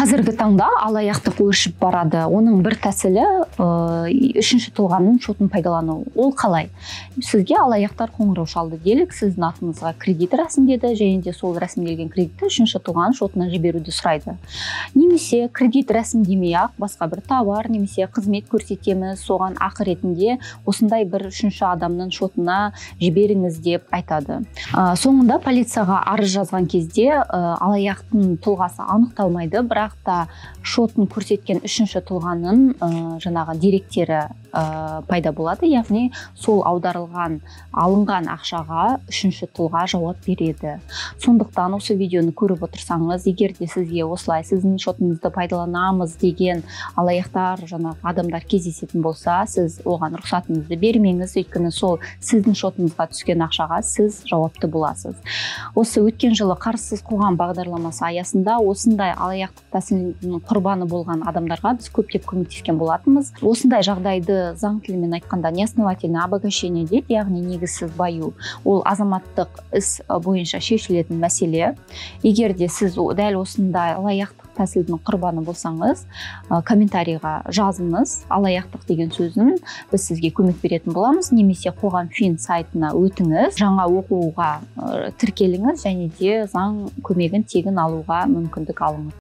Қазіргі таңда алаяқтық өршіп барады. Оның бір тәсілі үшінші тұлғаның шотын пайдалану. Ол қалай? Сізге алаяқтар қоңырау шалды делік, сіздің атыңызға кредит рәсімдеді және де сол рәсімделген кредитті үшінші тұлғаның шотына жіберуді сұрайды. Немесе кредит рәсімдемей-ақ басқа бір товар немесе қызмет көрсетеміз, соған ақы ретінде осындай бір үшінші адамның шотына жіберіңіз деп айтады. Соңында полицияға арыз жазған кезде алаяқтың тұлғасы анықталмайды, бірақ та шотын көрсеткен үшінші тұлғаның жаңағы деректері пайда болады, яғни сол аударылған, алынған ақшаға үшінші тұлға жауап береді. Сондықтан осы видеоны көріп отырсаңыз, егер де сізге осылай сіздің шотыңызды пайдаланамыз деген алаяқтар, жаңағы адамдар кездесетін болса, сіз оған рұқсатыңызды бермеңіз, өйткені сол сіздің шотыңызға түскен ақшаға сіз жауапты боласыз. Осы өткен жылы Қарызсыз қоғам бағдарламасы аясында осындай алаяқтық тәсілінің құрбаны болған адамдарға біз көптеп көмектескен болатынбыз. Осындай жағдайды заң тілімен айтқанда неосновательное обогащение дейді, яғни негізсіз баю. Ол азаматтық іс бойынша шешілетін мәселе. Егер де сіз дәл осындай алаяқтық тәсілдің құрбаны болсаңыз, комментарийға жазыңыз алаяқтық деген сөзін, біз сізге көмек беретін боламыз. Немесе Қоғам Фин сайтына өтіңіз, жаңа оқуға тіркеліңіз және де заң көмегін тегін алуға мүмкіндік алыңыз.